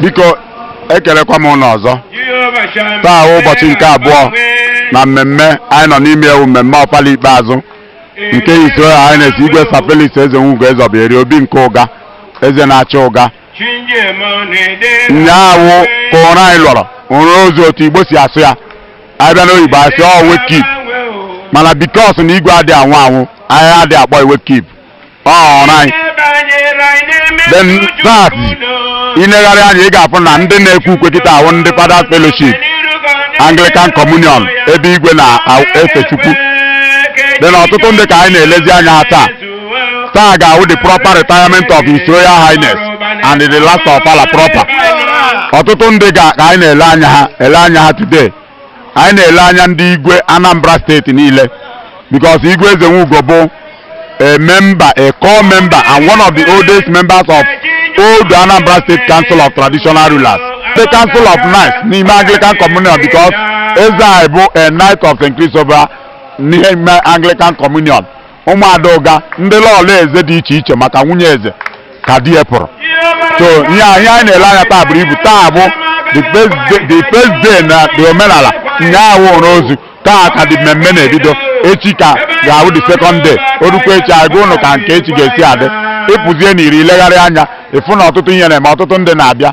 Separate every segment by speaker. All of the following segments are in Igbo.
Speaker 1: Biko ekelekwa m ụnụ ọzọ. Taa ụbọchị nke abụọ na mmemme anyị nọ n'ime ewu mmemme ọfala ikpeazụ nke His Royal Highness Igwe Sir Felix Ezenwugo Ezeobieri Obi nke Ụga, eze na-achị Ụga. Nyaawụ ka ụra anyị lọrọ ụra ozu otu Igbo si asụ ya, abịa n'oyibo asị ọ wake keep, mana because na igwe adịghị anwụ anwụ anyị adịghị akpọ wake keep, ọ ụra anyị. Then that inegharị anya ị ga-afụ na ndị na-ekwu ukwe kịta ahụ ndị Fathers Fellowship Anglican Communion ebe igwe na-efe Chukwu. Then ọtụtụ ndị ka anyị na-elezi anya taa. Taa ga-awụ the proper retirement of His Royal Highness and the last ofala proper. Ọtụtụ ndị ka anyị na-ele anya ha ele anya ha today. Anyị na-ele anya ndị igwe Anambra steeti niile because Igwe Ezenwugo bụ a member, a core member and one of the oldest members of Old Anambra State Council of Traditional Rulers, the Council of Knights n'ime Anglican Communion, because eze anyị bụ a Knight of St. Christopher n'ime Anglican Communion. Ụmụada Ụga ndị lọọlọ eze dị iche iche maka nwunye eze ka di ya pụrụ. So ihe anyị na-ele anya taa buru ibu. Taa bụ the first day na the omenala nyaawụ ụra ozu. Taa ka dị mmemme na-ebido, echi ka ga-awụ the second day. Orukwa echi agụ ụnụ ka nke echi ga-esi adị. Ịpụzie na iri ilegharị anya ịfụ na ọtụtụ ihe na-eme, ọtụtụ ndị na-abịa.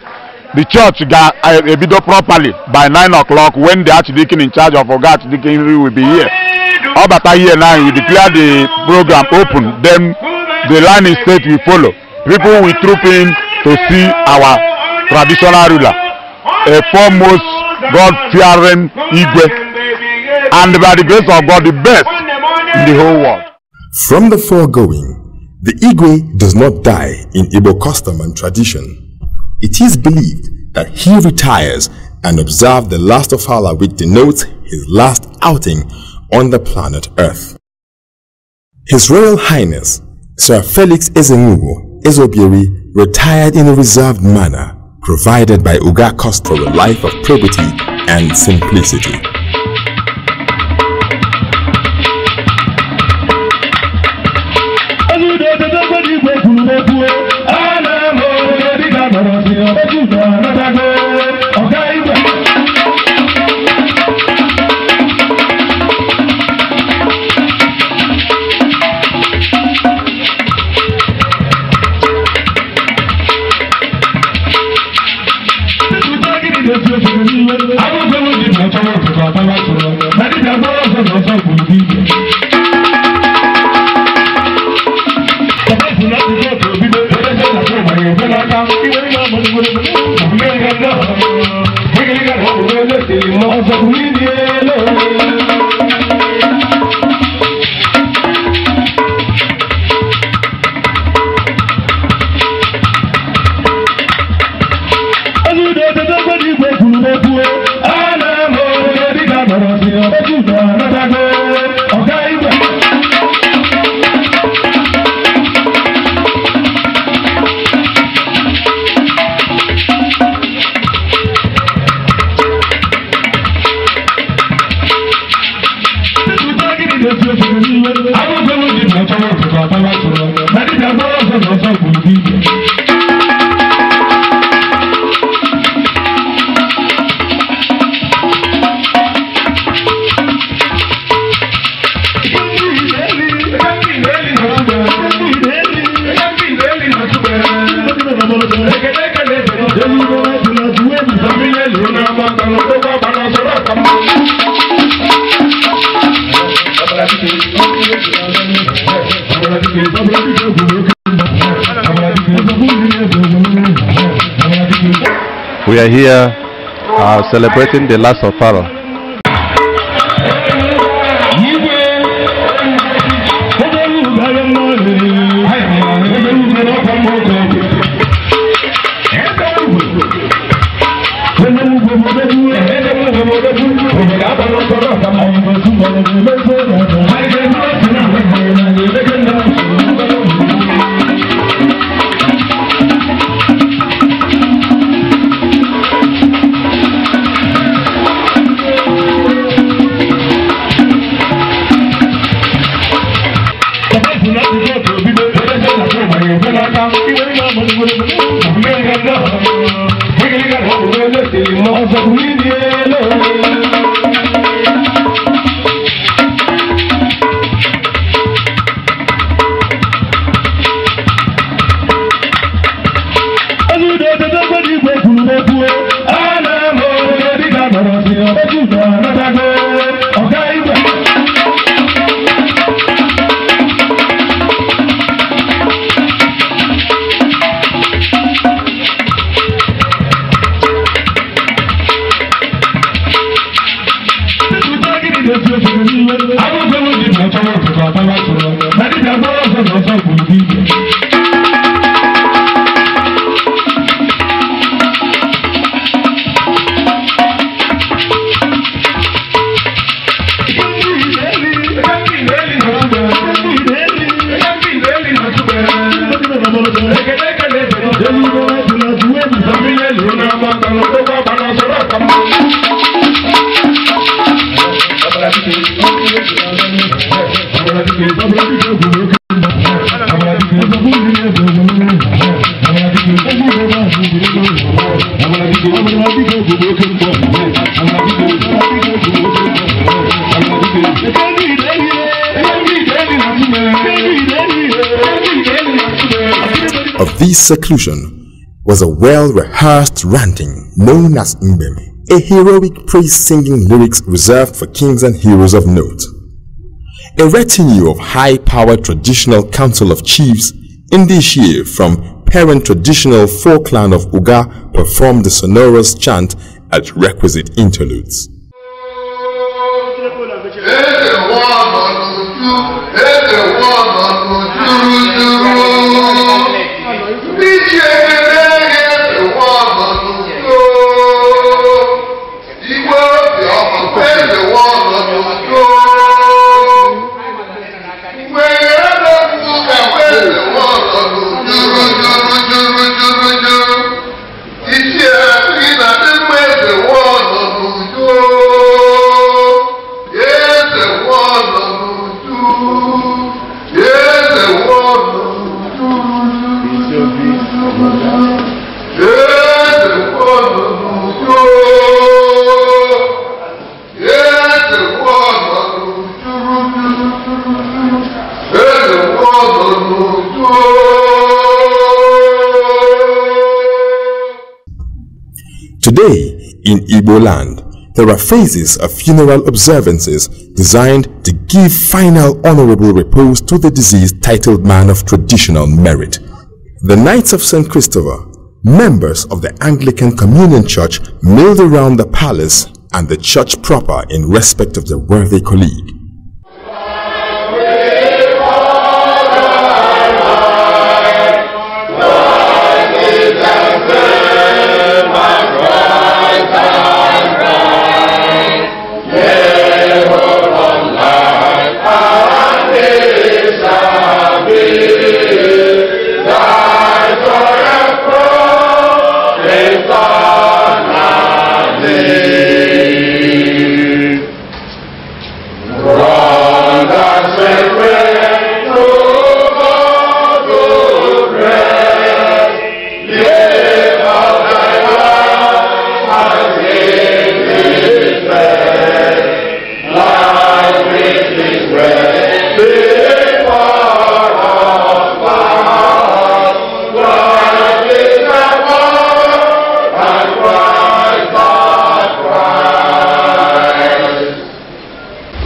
Speaker 1: The church ga-ebido properly by 9 o'clock when the archdeacon in charge of Uga Archdeaconry will be here. Ọ bata here now, we declare the program open, then the line is state will follow. People will troop in to see our traditional ruler, a foremost God-fearing Igwe, and by the grace of God, the best in the whole world.
Speaker 2: From the foregoing, the Igwe does not die in Igbo custom and tradition. It is believed that he retires and observes the last ofala, which denotes his last outing on the planet Earth. His Royal Highness Sir Felix Ezenwugo Ezeobieri retired in a reserved manner provided by Uga Cost for a life of probity and simplicity.
Speaker 3: We are here celebrating the last of Pharaoh.
Speaker 2: Of this seclusion was a well-rehearsed ranting known as Mbem, a heroic praise-singing lyrics reserved for kings and heroes of note. A retinue of high-powered traditional council of chiefs in this year from parent traditional four-clan of Uga performed the sonorous chant at requisite interludes. Today, in Igbo land, there are phases of funeral observances designed to give final honorable repose to the deceased titled man of traditional merit. The Knights of St. Christopher, members of the Anglican Communion Church, milled around the palace and the church proper in respect of their worthy colleague.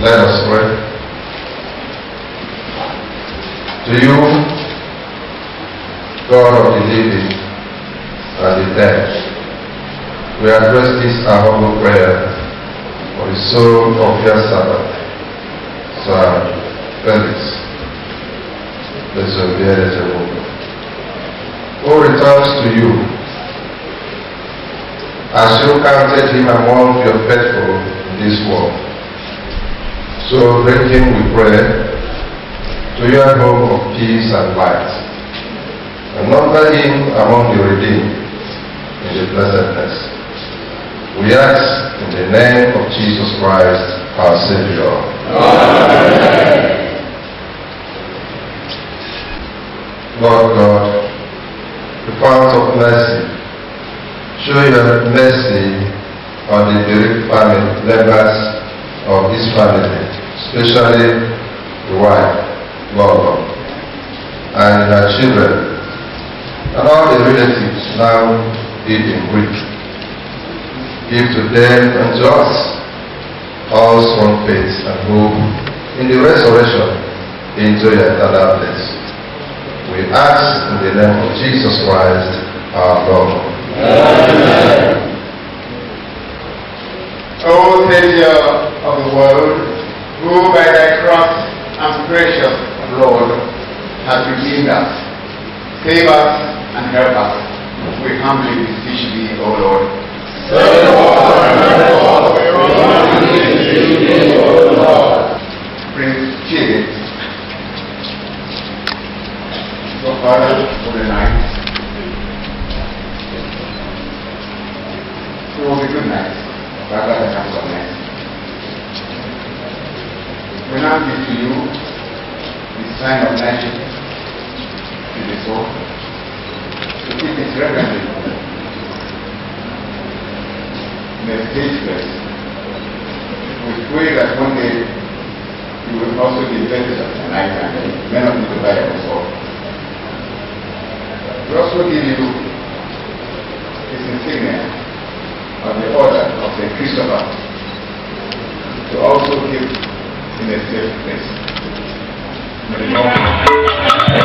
Speaker 4: Let us pray. To you, God of the living and the dead, we address this our humble prayer for the soul of your servant, Sir Felix Ezeobi, who returns to you as you counted him among your faithful in this world. So bring him, we pray, to your home of peace and light, and number him among the redeemed in the blessedness. We ask in the name of Jesus Christ, our Savior. Amen. Lord God, the fount of mercy, show your mercy on the bereaved family members of this family, especially the wife, Lolo, and her children, and all the relatives now deep in grief. Give to them and to us all strong faith and hope in the resurrection into your eternal bliss. We ask in the name of Jesus Christ, our Lord.
Speaker 5: Amen. O Savior of the world, who by thy cross and precious blood has redeemed us, save us and help us. We humbly beseech thee, O Lord.
Speaker 4: Save us and help us. We humbly beseech thee, O Lord.
Speaker 5: Prince Chidi, your father for the night. It was a good night, rather than a good night. We now give to you the sign of knightship to the soul, to keep it reverently in a stage place. We pray that one day you will also be blessed of the night and men of the by your soul. We also give you this insignia of the order of St. Christopher to also keep in a safe place. May the Lord.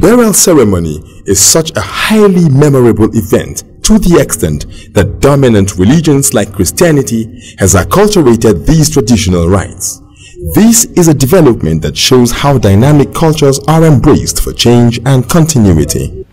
Speaker 2: Burial ceremony is such a highly memorable event to the extent that dominant religions like Christianity has acculturated these traditional rites. This is a development that shows how dynamic cultures are embraced for change and continuity.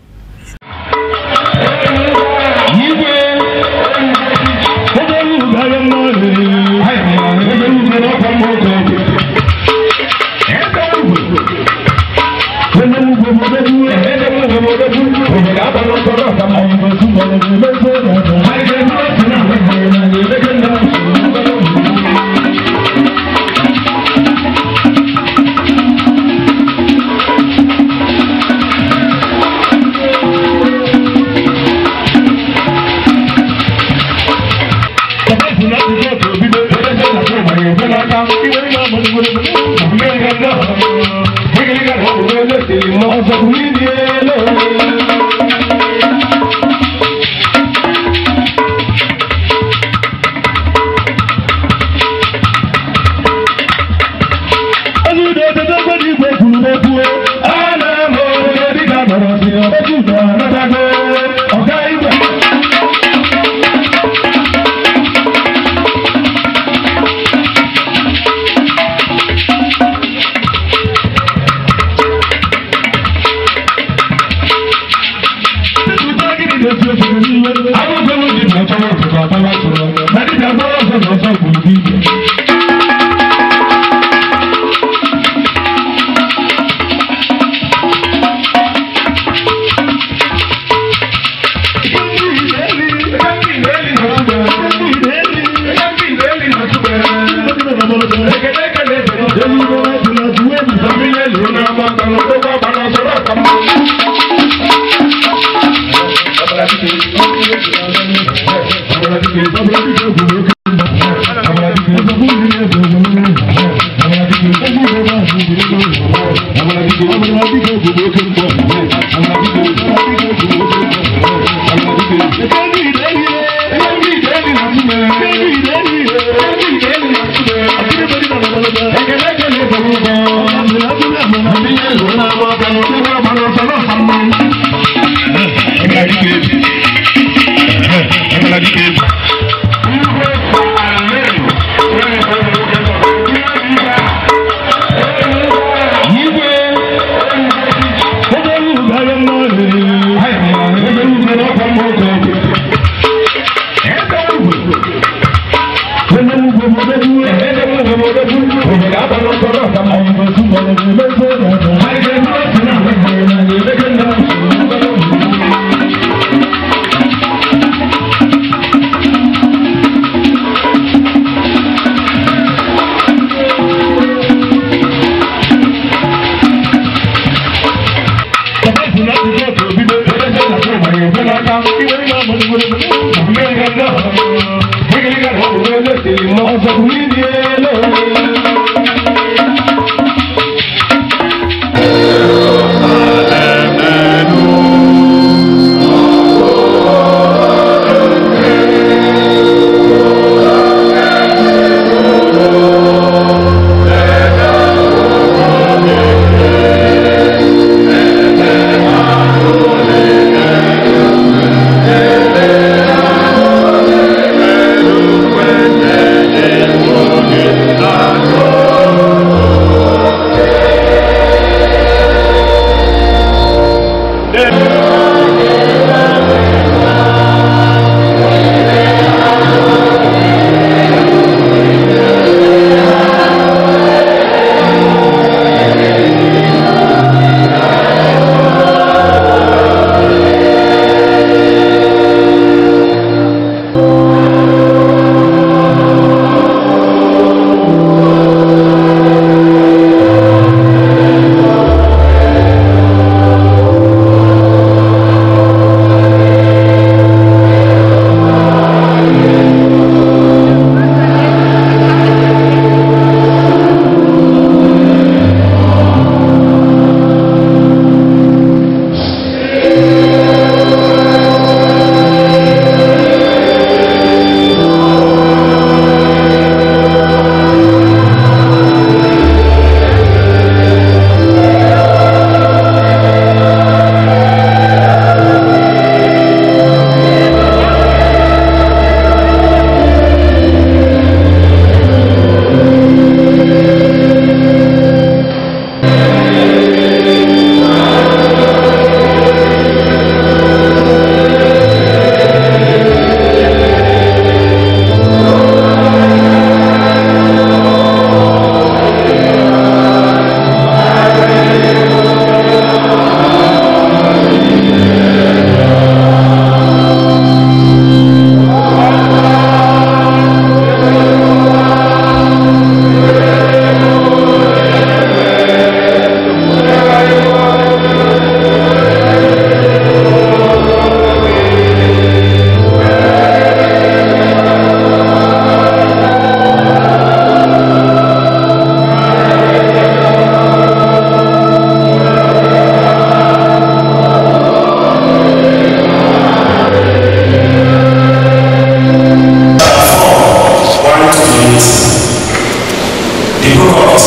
Speaker 6: The book of 2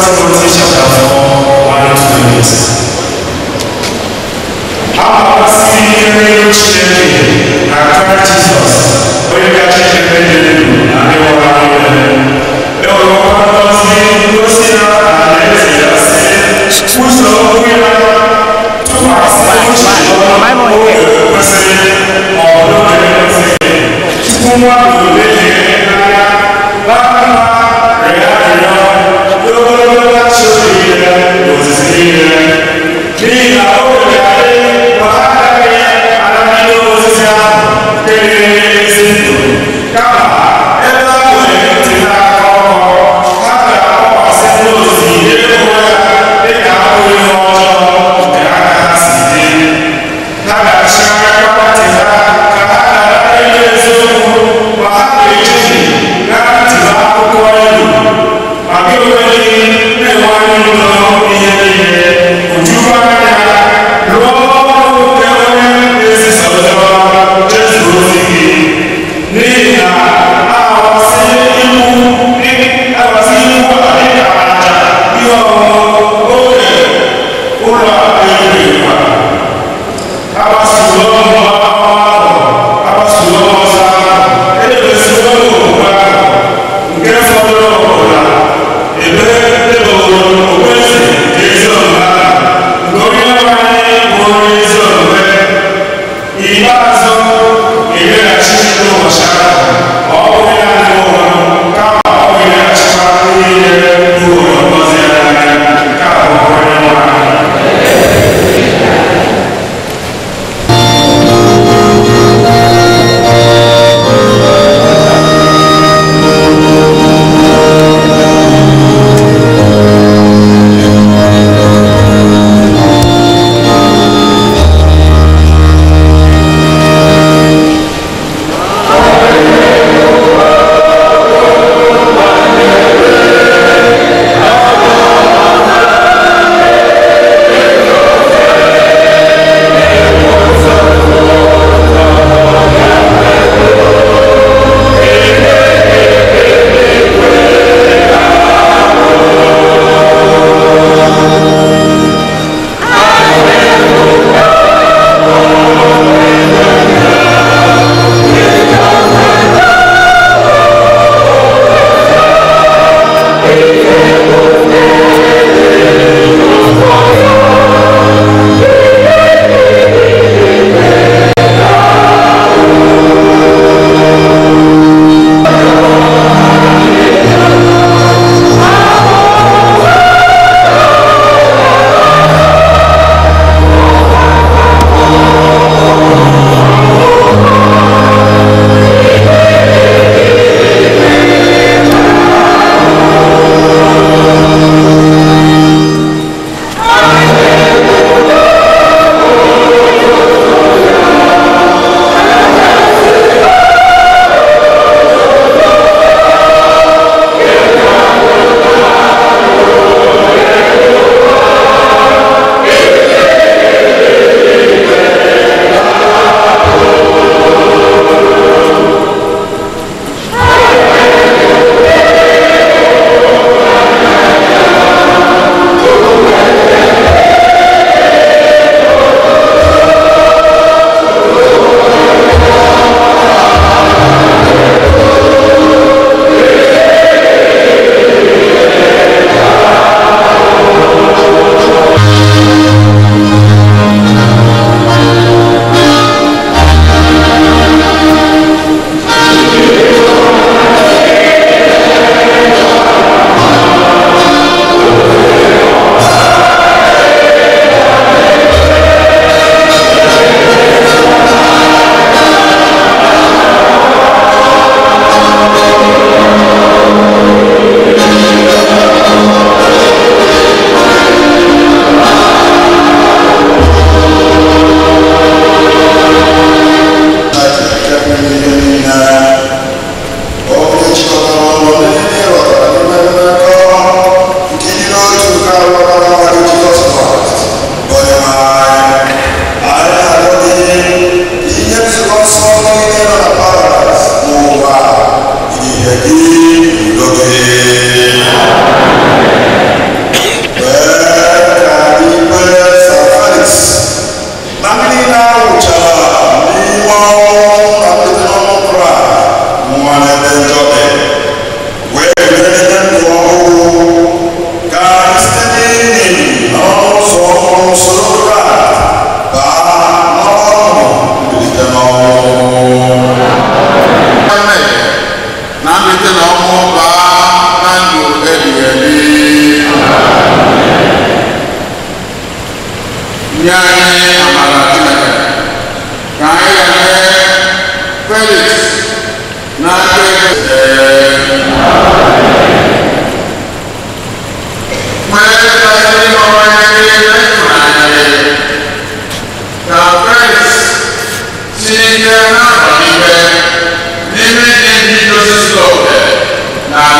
Speaker 6: Timothy chapter 4, 1 to 8. Agbasiri ike n'ihu Chineke na Kraịst Jizọs, onye kacha ebe dị ndụ na ndị nwụrụ anwụ niile. Enwekwara ngọzi ngosi ya na alaeze ya sị, kwusaa okwu ya, tụkwasị uche n'oge kwesịrị ma ọ bụ n'oge ekwesịghị, tupu mmadụ lehie anya n'aka rịọ arịrịọ n'ogologo ntachi obi niile na ozizi niile. N'ihi na oge ga-adị ma ha agaghị anagide ozizi ahụ nke na-enye ezi ndụ, kama ebe ha nwere ntị na-akọ ọkọ, ha ga-akpọkwasị ndị ozizi ego ha dịka abụghị ihe ọjọọ nke aka ha si dị. Ha ga-achịgharịkwa ntị ha ka ha ghara ịnụ eziokwu, ma ha ga-ejehie gaa ntị n'akụkọ ilu. Ma gị onwe gị na-enwe anya udo n'ihe niile, ujukwa anya rụọ ọrụ nke onye na-ezisa ozi ọma, jezuo ozi gị. N'ihi na awasị ikwu a dịka aja ihe ọṅụṅụ oge ụlọ eluigwe. Agbasoro ọmụ ahụ, agbasoro ọzọ ahụ, edebesịrị okwukwe ahụ, nke fọdụrụ bụ na ebe edoboro okpueze nke ezi omume ahụ, nke onye nwe anyị bụ onye ezi omume. Ikpeazụ ga-enyeghachi n'ụbọchị ahụ, ma ọ bụghị naanị ụwa, kama ọ ga-enyeghachikwa ndị niile hụrụ ngọzi ya n'anya. Nke a bụ onye nwe anyị.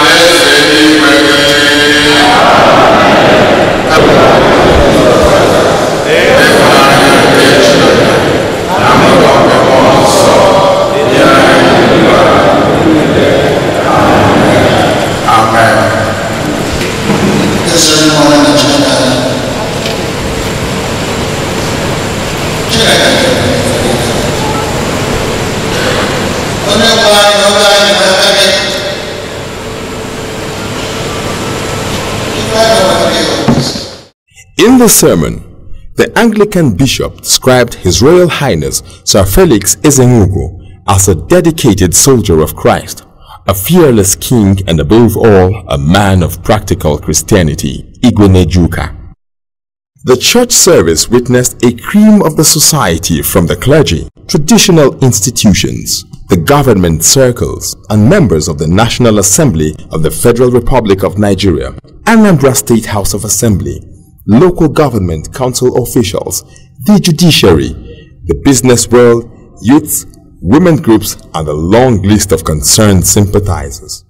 Speaker 4: Alaeze eluigwe gị. Ịhụnanya nke Chineke na nnọkọ nke Mmụọ Nsọ dị anyị ugbu a. Amen.
Speaker 7: Ezi onye nwe na Chineke anyị. Chineke onye nwe anyị n'oge anyị na-eme gị. Ife anyị nwere gị bụ
Speaker 2: In the sermon, the Anglican bishop described His Royal Highness Sir Felix Ezenwugo as a dedicated soldier of Christ, a fearless king and above all, a man of practical Christianity, Igwe Nejuka. The church service witnessed a cream of the society from the clergy, traditional institutions, the government circles, and members of the National Assembly of the Federal Republic of Nigeria, Anambra State House of Assembly, local government council officials, the judiciary, the business world, youths, women groups, and a long list of concerned sympathizers.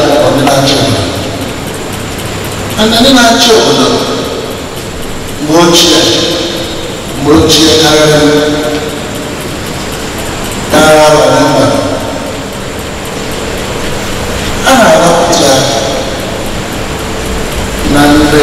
Speaker 7: akpọkọ ndị na-achị obodo. Ndị na-achị obodo mgbe ochie karịrị karịa arọ mmadụ a na-arọpụta na ndị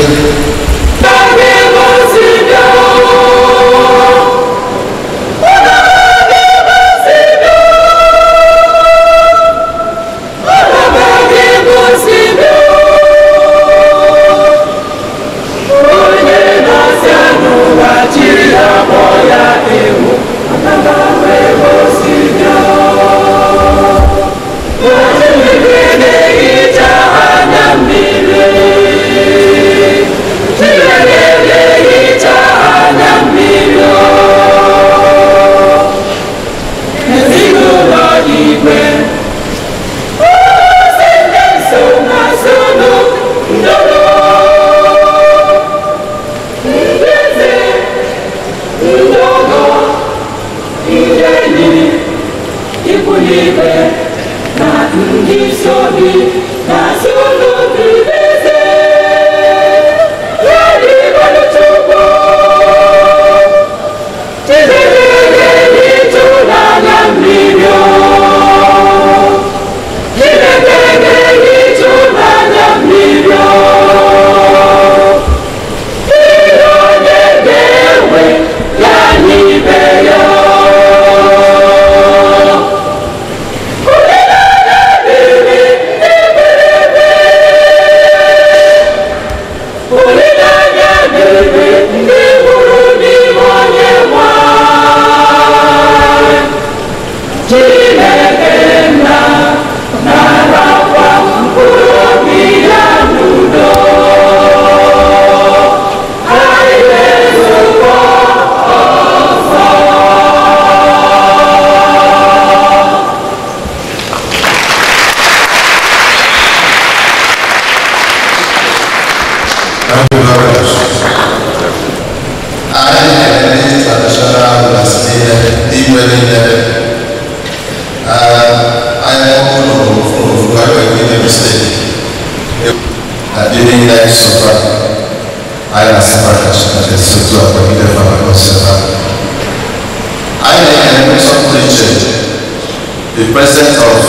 Speaker 4: The president of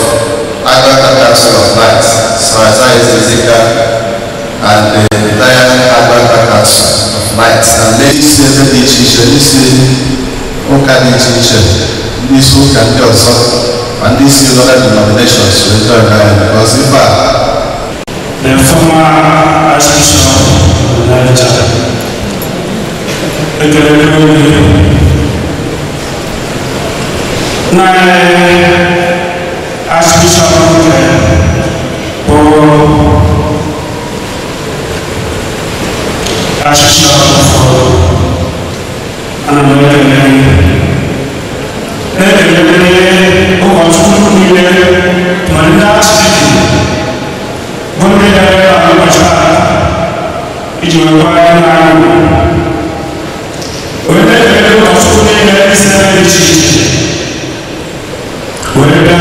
Speaker 4: Agata Council of Knights, Sir and the entire Agata Council of Knights, and ladies ebe dị iche iche, ndị si ụka dị iche iche, ndị isi ụka ndị ọzọ, ma ndị si other denominations wee join anyị because ife a.
Speaker 6: The former Archbishop of Niger, ekele dịrị na Archbishop nke bụ Archbishop ụfọdụ, ana m ekele na-ekele ụkọchukwu niile ma ndị Archdeacon bụ ndị bịara ebe a n'ụbọchị taa iji wekwa anyị n'anya wee na-ekele ụkọchukwu niile isi ebe dị iche iche wee bịa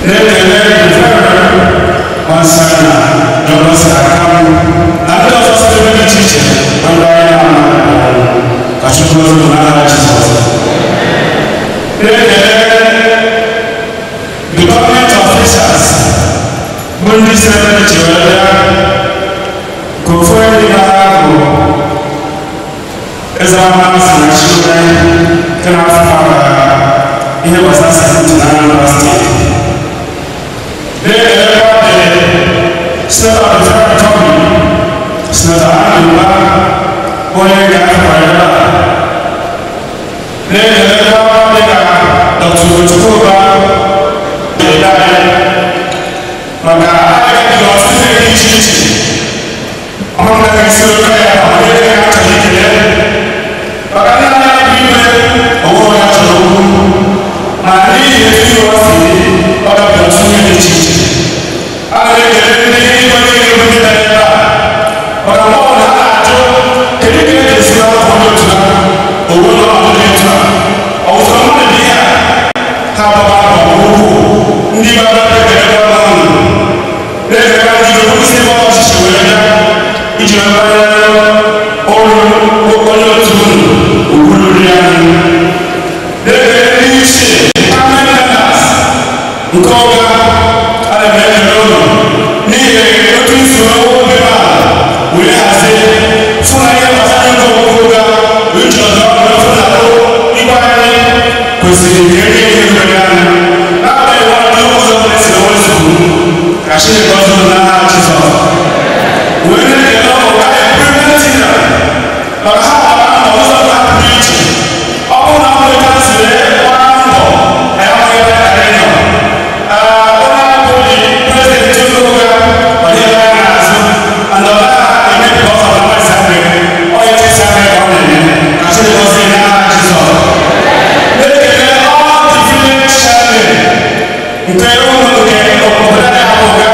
Speaker 6: na-ekele Monsignor Douglas Akamu na ndị ọzọ si ebe dị iche iche na ndị anyị na-ama ka Chukwu gozie unu n'aha Jizọs. Na-ekele the government officials bụ ndị si ebe dị iche wee bịa ka ofu onye n'ime ha bụ eze amasị na Chinwe nke na-afụ maka ihe gbasara sekuriti na Anambra steeti. Na-ekelekwa the Senator of the Federal Republic, Senator Andy Uba, onye ga-afọ ebe a. Na-ekelekwa dịka Dr. Ugochukwu Uba na-ele anyị maka agaghị ọtụtụ ihe dị iche iche. Ọ bụrụ isi oke ya ọ dịghị ka a chọrọ ikele maka ndị na-anya bụ igwe onwe onye a chọrọ okwu ma n'ihi etu iwe si dị ọ gabịa ọtụtụ ihe dị iche iche. A na-ekele ndị igwe niile bụ ndị bịara ebe a maka mgbe ọ bụla ha na-ajụ kedu ka e ga-esi n'afọ ndị otu ha owe n'ọnọdụ dị etu a ọ wụsara mmadụ dị ihe a ha agbaba mbọ ukwuu ndị gbara ekele. Olu onye otu unu ugwururi anyị. Na-ekele ndị ichie permanent members nke ọga, ana m ekele unu n'ihi otu usoro obere a wee hazie fụ na ihe gbasara nke ọgwụgwụ ga uche ọzọ wee fụ na igwe anyị kwesịrị ka enye ihe nwere anyị n'agbanyeghị ọdụ ụzọ si ewezụgbu. Ka Chineke ọzọ n'aha Jizọs wee na-ekele ọgụ anyị preventina maka ha gbara mbọ ụzọ ha pụrụ iche. Ọ bụrụ na ọ kansụl gbara mbọ, anyị amaghị ebe anyị nọ. Onye abụghị president ụlọ ọ dịghị anya n'azụ and ọ gaghị eme because of the voice mere onye chesi ame ka ọ na-eme. Ka Chineke ọzọ n'aha Jizọs. Na-ekele all the village chairman nke ụlọ nke obodo anyị abụga.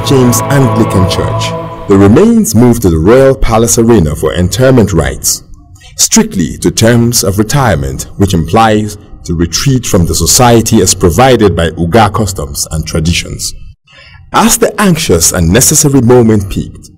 Speaker 2: James Anglican Church, the remains moved to the Royal Palace Arena for interment rites, strictly to terms of retirement, which implies to retreat from the society as provided by Uga customs and traditions. As the anxious and necessary moment peaked,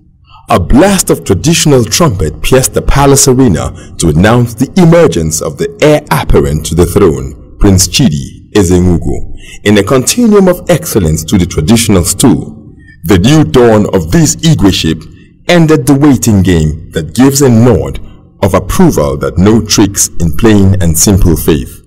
Speaker 2: a blast of traditional trumpet pierced the palace arena to announce the emergence of the heir apparent to the throne, Prince Chidi Ezenwugo, in a continuum of excellence to the traditional stool. The new dawn of this Igweship ended the waiting game that gives a nod of approval that no tricks in plain and simple faith.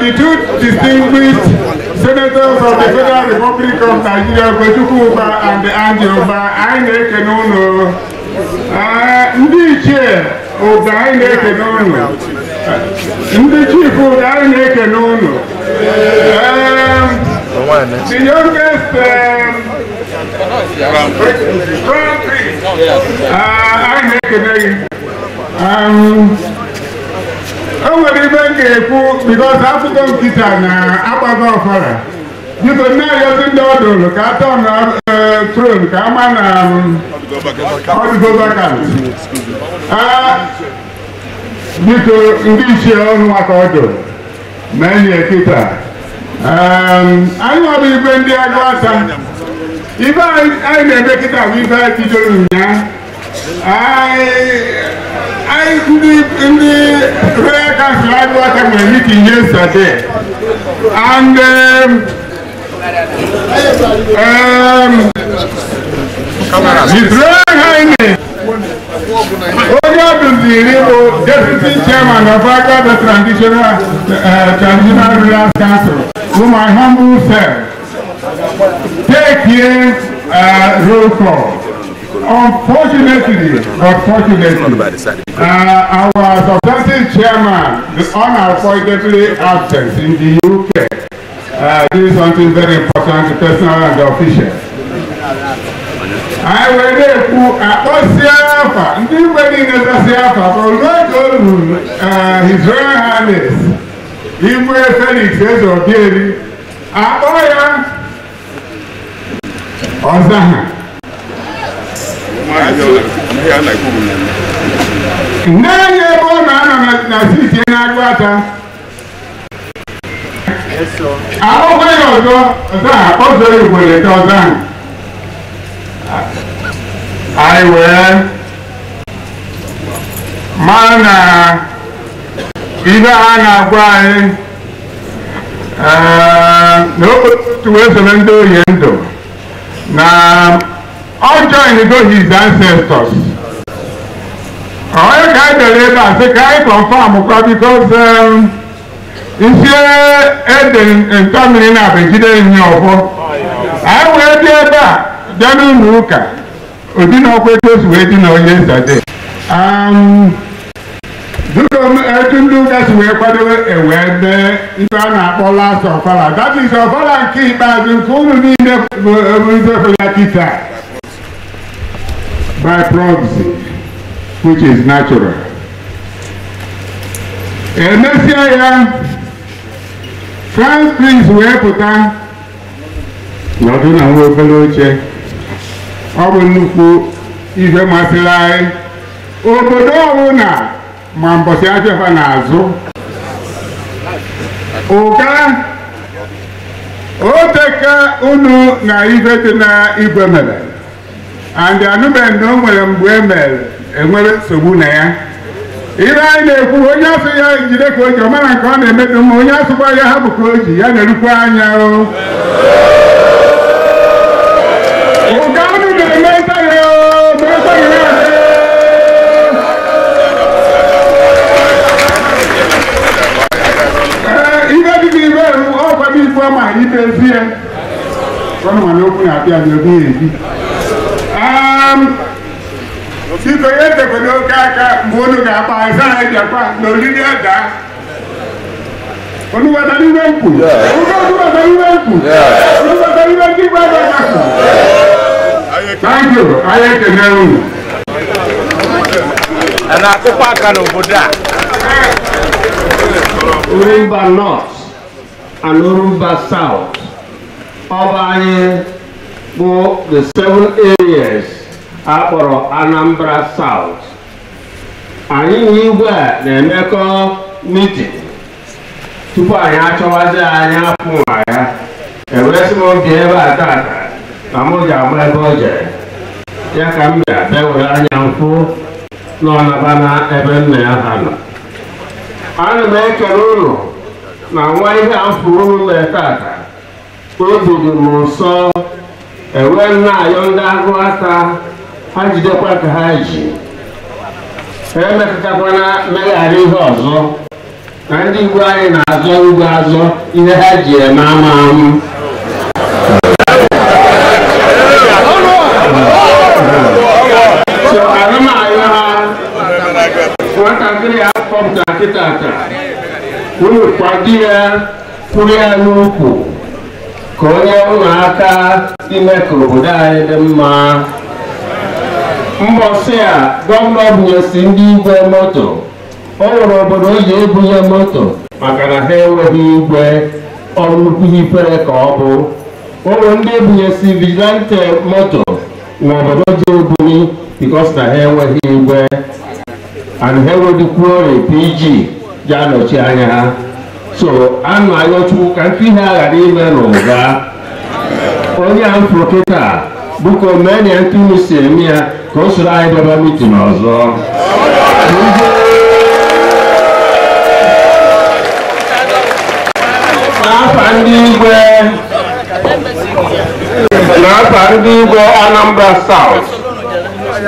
Speaker 5: The two distinguished senators of the Federal Republic of Nigeria, Ugochukwu Uba and Andy Uba, anyị na-ekene unu. Ndị ichie Uba, anyị na-ekene unu. Ndị chief Uba, anyị na-ekene unu. The youngest Crown Prince, anyị na-ekene gị. O nwere ibe m ga-ekwu because afụgo nkịta na-agbago ọfara. Biko na-ayọzi ndị ọdụlụ ka atọ na throne ka ama na ọdụgo vacant. Biko ndị ichie ọnụ maka ọdụ ma enyi kịta. Anyị nwere igwe ndị Agụata. Ibe anyị na-eme kịta bụ ibe anyị bidoro ụnyaahụ. Ndị Royal Council Agụata nwere meeting yesterday, and His Royal Highness onye ọdụziri bụ Deputy Chairman of Agụata Traditional Rulers Council, who my humble self, take here roll call. Unfortunately, but fortunately, our substantive chairman is unavoidably absent in the UK. This is something very important, personal and official. I will His Royal Highness, Igwe Felix Ezeobieri, Akpọ ya Ọzaha. N'enye ebe ọ na-anọ na siti na-Agụata akwụkwọ ya ọzọ ọzọ ọzọ ugboro eto ọzọ ahụ anyị wee mara na ibe ha na-agwa anyị na otu wee soro ndị oyi ndụ na ọ joined go his ancestors. Onye ka anyị bịara ebe a sị ka anyị confirm kwa because isi ede ntọmmiri na-abịagide ihe ọfọ. Anyị wee bịa ebe a bịa n'ụlọ ụka odi na ọkwa etu o si wee dị na onye nzade. Dịka etu ndị ụka si wee kwadobe ewee mee ife a na-akpọ last ọfala. That is ọfala nke ikpeazụ nke unu niile bụ ya kịta. By proxy, which is natural. Emesịa ya, Crown Prince wee pụta nọdụ na nwa obere oche. Ọ bụ nnukwu ife masịrị anyị. Obodo ọbụla ma mbọsị afịafa n'azụ. Ụga oteka unu na ife dị na igwe mere. And anụbeghị na o nwere mgbe e mere enwere nsogbu na ya. Ibe anyị na-ekwu onye asụ ya jide ka o ji ọ mara nke ọ na-emedu mma, onye asụkwa ya hapụ ka o ji ya na-erukwa anya o. Ụga unu na-eme ntaghị o, ma ekweghị ya. Ee, ibe dị n'ibe ọkwa m ikwu ama ibe ezi ya. Ọnụ mana okwu na-abịa n'obi ebi.
Speaker 8: Biko ya etekwe n'oke aka mgbe unu ga-akpa anyị anyị bịakwa na oriri ada. Unu ghọtara ihe m kwuru? Unu ghọtara ihe m kwuru? Unu ghọtara ihe ndị Igbo kwuru? Thank you. Anyị ekene unu.
Speaker 9: A na-akụkwa aka n'obodo a.
Speaker 10: Orumba North and Orumba South. Ọba anyị bụ the 7 areas akpọrọ Anambra South. Anyị na igwe a na-emekọ meeting tupu anyị achọwazi anyị afụ nwa ya. Ewee sị m bịa ebe a tata na mụ ji agba ebe o jere. Ya ka m bịa bịa were anya m fụ n'ọnaba na ebe nna ya ha nọ. Ana m ekele ụlọ na nwa ihe a fụrụ unu mee tata. Obi dị m nsọ enwe nna ayọ ndị agụ aka ha jidekwa ka ha ji. Ha emetụtakwana meghara ihe ọzọ na ndị Igbo anyị na-azọ igwe azọ ihe ha ji eme ama amụ. So ana m ayọ ha nwatakịrị a kpọpụta kịta taa unu kwado ya kwụrụ ya n'ukwu ka onye ụlọ aka ime ka obodo anyị dị mma. Mbọsị a gọvanọ bunyesi ndị igwe moto. O nwere obodo o ji ebunye moto maka na ha enweghị igwe ọrụ nnukwu ifere ka ọ bụ. O nwere ndị ebunyesi vigilante moto na obodo ji ebunye because na ha enweghị igwe and ha enweghịkwuori PG ji anọchi anya ha. So a na-ayọ Chukwu ka nke ihe a ghara ime n'ụga. Onye a mfụrụ kịta bụko mee na ya ntụ unu si eme ya ka o soro anyị bịaba mitin ọzọ. N'afa ndị igwe Anambra South,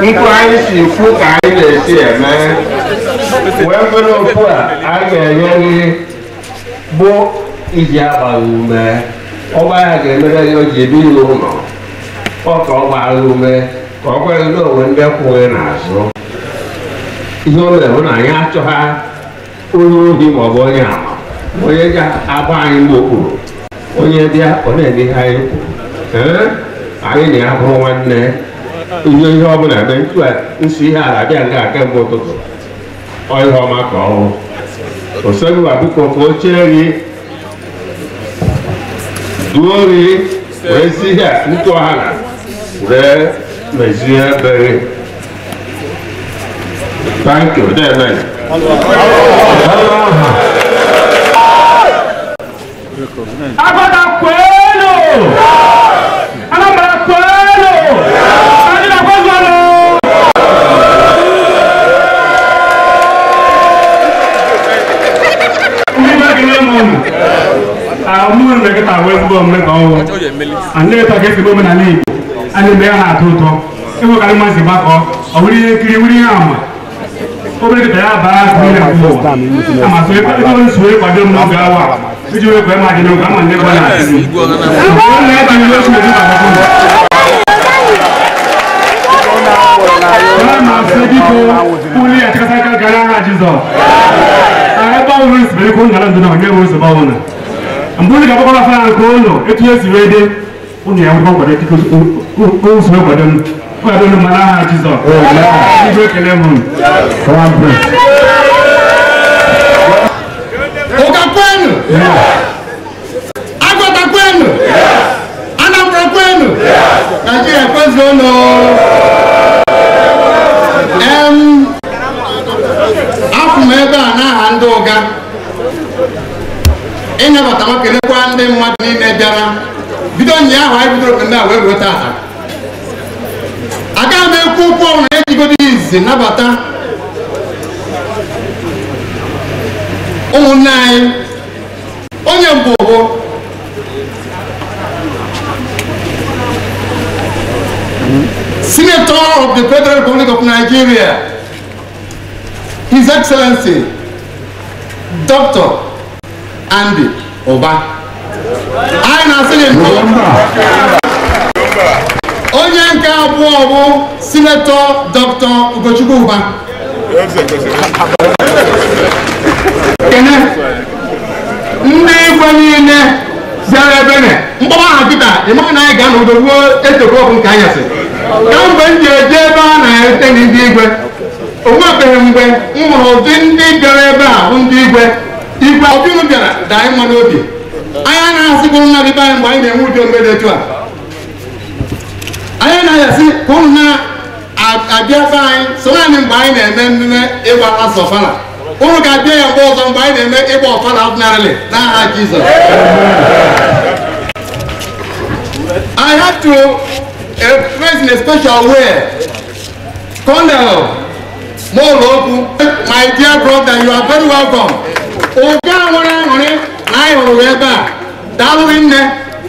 Speaker 10: nkwu anyị si kwu ka anyị na-esi eme wee nwere okwu a a ga-enye gị bụ iji agbaghị ume. Ọgba ya ga-emere ya o ji ebi n'ụlọ ọ ka ọ gbaa ume ka ọ gwa gị na onwe ndị kwụghị n'azụ. Ihe o mere bụ na anyị achọghị onye ohi maọbụ onye ama onye ga-agba anyị n'okpuru. Onye bịa ọ na-eme ihe anyị kwuru. Ee, anyị na ya bụrụ nwanne. Ihe ihe ọ bụla eme ntu a nsi ihe ala bịa nga kemgbe ụtụtụ. Ọ ihe ọma ka ọ hụ. Osegbuwa biko ka o chee gị duo gị wee si ihe a ntụ ọha na wee mezie ebe gị. Thank you. Amen.
Speaker 6: Agbada kwenu! Anambra kwenu! Nigeria kwenu! Ndị na-ekele m unu, mụ na-eketa wee ezigbo omume ka ọ wụ. Anyị na-eketa ka esi eme omenala Igbo, a na-eme ya na-atọ ụtọ. Enwekarị mmasị gbakọ, ọ wụrụ ihe nkiri, wụrụ ihe ama. Obere kịta ya baa akụ ihe nke ụwa. Ama so ebe onye si wee kwado m n'oge awa iji wee kwee ma dị n'oge ama ndị gwa na-asị. Onye na-ebe ndị otu eji gbakọ m. Onye na-asị biko uli ya chịkọta aka gara aha Jizọs. Ebe ọ bụla esi wee kwuo ngala ndụ na onye bụ nsogbu ọbụla. Mgbe unu ga-agbakọba afọ nke ụlọ etu esi wee dị unu ya nwekwa nkwado usoro kwado m kwado m mana aha Jizọs. Igwe ekele m unu.
Speaker 7: Ụka kwenu! Agwata kwenu! Anambra kwenu! Nigeria kwezuonu! Afụ m ebe a n'aha ndị ụga ịnabata ma kelekwa ndị mmadụ niile bịara bido ụnyaahụ anyị bidoro mmemme a wee ruo tata. Agaghị m ekwu okwu ọbụla ejigodo izizi nabata ụmụnne anyị. Onye mbụ bụ Senator of the Federal Republic of Nigeria, His Excellency Dr. Andy Uba. Anyị na-asị gị nnọọ. Onye nke abụọ bụ Senator Dr. Ugochukwu Uba. Kene ndị igwe niile bịara ebe ne mkpọrọ aha kịta ịma na anyị ga-anọdụ ruo etokwu ọkụ nke anyasị. Kamgbe m ji eje ebe a na-ete ndị igwe, o nwebeghị mgbe m hụrụ ụdị ndị bịara ebe a bụ ndị igwe. Igwe ọbịa unu bịara daa anyị mma n'obi. Anyị anaghị asịkwa unu na-abịa anyị mgbe anyị na-enwe ụdị omume dị etu a. Anyị anaghị asị ka unu na-abịa be anyị so naanị mgbe anyị na-eme emume ịgba asọ ọfala. Unu ga-abịa ya mgbe ọzọ mgbe anyị na-eme ịgba ọfala ordinarily n'aha Jizọs. I have to express in a special way, Colonel Moloku, my dear brother, you are very welcome. Oga nwere aṅụrị na anyị hụrụ gị ebe a. Daalụ nne,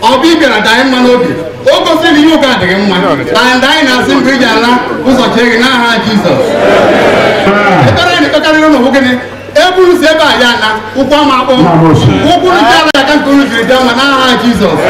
Speaker 7: ọbịa bịara daa mma n'obi. O gosiri ihe ụka adịghị mma. And anyị na-asị mgbe iji ala ụzọ chee gị n'aha Jizọs. Ekpere anyị na-ekpekarịrị ụlọ gịnị? Ebe unu si ebe a ya na ụkwụ ama akpọ. Ụkwụ unu ji ala ya ka nke unu jiri dị mma n'aha Jizọs.